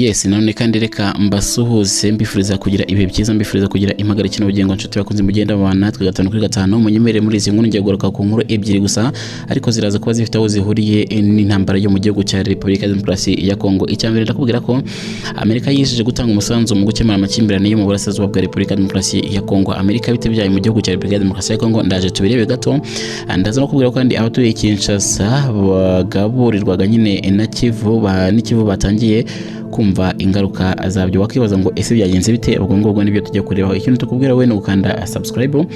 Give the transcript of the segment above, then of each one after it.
Yes, nanone kandi reka mbasuhuze, mbifuriza kugira ibihe byiza, mbifuriza kugira impagarike n'ubugingo. Nshuti bakunze mugenda mubana natwe gatanu kuri gatanu, munyemerere muri izi nkuru ngiye kugaruka ku nkuru ebyiri gusa, ariko ziraza kuba zifite aho zihuriye n'intambara yo mu gihugu cya Repubulika ya Demokarasi ya Kongo. Icya mbere, ndakubwira ko Amerika yijeje gutanga umusanzu mu gukemura amakimbirane yo mu burasirazuba bwa Repubulika ya Demokarasi ya Kongo. Amerika bite byayo mu gihugu cya Repubulika ya Demokarasi ya Kongo? Ndaje tubirebe gato. Ndaza no kubwira ko kandi abatuye Kinshasa bagaburirwaga nyine na Kivu n'ikivu batangiye kumva ingaruka zabyo. Wakibaza ngo ese byagenze bite? Ubwo ngubwo nibyo tujya kurebaho. Ikintu tukubwira we ni ugukanda subscribe,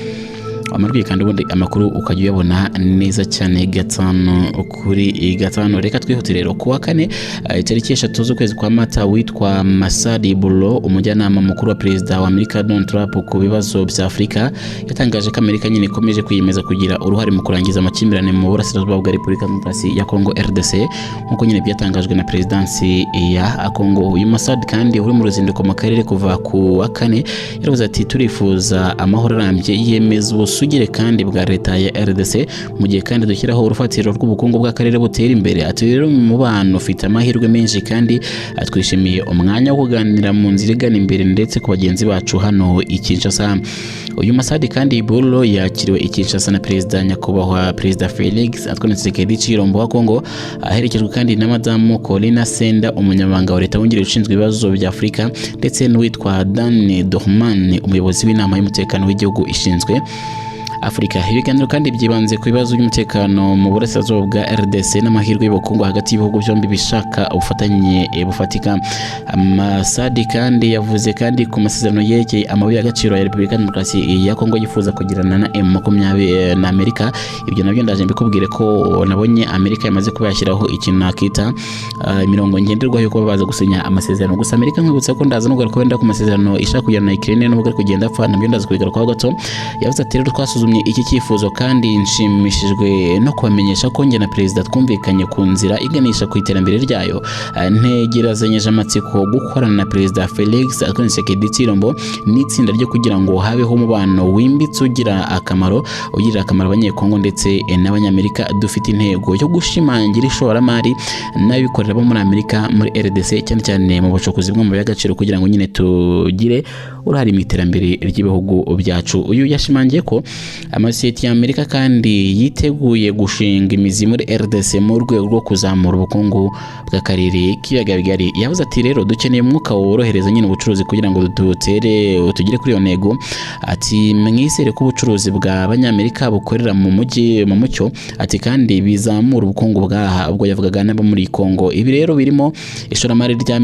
wamara kwikanda ubundi amakuru ukajya uyabona neza cyane gatanu kuri gatanu. Reka twihute rero. Ku wa kane, itariki 3 z'ukwezi kwa Mata, witwa Masadi Bulo, umujyanama mukuru wa perezida wa Amerika Donald Trump ku bibazo bya Afurika, yatangaje ko Amerika nyine ikomeje kwiyemeza kugira uruhare mu kurangiza amakimbirane mu burasirazuba bwa Repubulika Demokarasi ya Kongo, RDC, nk'uko nyine byatangajwe na perezidansi ya Kongo. Uyu Masadi kandi uri mu ruzinduko mu karere kuva ku wa kane, yaravuze ati: "Turifuza amahoro arambye yemeza ubusugire kandi bwa leta ya RDC, mu gihe kandi dushyiraho urufatiro rw'ubukungu bw'akarere butera imbere." Ati rero umubano ufite amahirwe menshi kandi twishimiye umwanya wo kuganira mu nzira igana imbere ndetse ku bagenzi bacu hano i Kinshasa. Uyu Masadi kandi Bulo yakiriwe i Kinshasa na perezida, nyakubahwa Perezida Felix Antoine Tshisekedi Tshilombo wa Kongo, aherekejwe kandi na Madamu Corina Senda, umunyamabanga wa leta wungirije ushinzwe ibibazo bya Afurika, ndetse n'uwitwa Dan Dorman, umuyobozi w'inama y'umutekano w'igihugu ishinzwe Afurika. Ibiganiro kandi byibanze ku bibazo by'umutekano mu burasirazuba bwa RDC n'amahirwe y'ubukungu hagati y'ibihugu byombi bishaka ubufatanye bufatika. Masadi kandi yavuze kandi ku masezerano yerekeye amabuye y'agaciro ya Repubulika ya Demokarasi ya Kongo yifuza kugirana na M20 na Amerika. Ibyo nabyo ndaje mbikubwire ko nabonye Amerika yamaze kuba yashyiraho ikintu nakita imirongo ngenderwaho yo kuba baza gusinya amasezerano. Gusa Amerika, nkwibutsa ko ndaza no kugaruka wenda ku masezerano ishaka kugirana na Ukraine, nubwo ari kugenda apfa, nabyo ndaza kubigarukaho gato. Yavuze ati rero twasuzumye iki cyifuzo kandi nshimishijwe no kubamenyesha ko njye na perezida twumvikanye ku nzira iganisha ku iterambere ryayo. Ntegerezanyije amatsiko gukorana na Perezida Felix Antoine Tshisekedi Tshilombo n'itsinda ryo kugira ngo habeho umubano wimbitse ugira akamaro, ugirira akamaro Abanyekongo ndetse n'Abanyamerika. Dufite intego yo gushimangira ishoramari n'abikorera bo muri Amerika muri RDC, cyane cyane mu bucukuzi bw'amabuye y'agaciro, kugira ngo nyine tugire uruhare mu iterambere ry'ibihugu byacu. Uyu yashimangiye ko amasosiyete y'Amerika kandi yiteguye gushinga imizi muri RDC mu rwego rwo kuzamura ubukungu bw'akarere k'ibiyaga bigari. Yavuze ati rero dukeneye umwuka worohereza nyine ubucuruzi kugira ngo dutere tugere kuri iyo ntego. Ati mwizere ko ubucuruzi bwa Abanyamerika bukorera mu mujyi mu mucyo, ati kandi bizamura ubukungu bwaha. Ubwo yavugaga n'abo muri Kongo. Ibi rero birimo ishoramari rya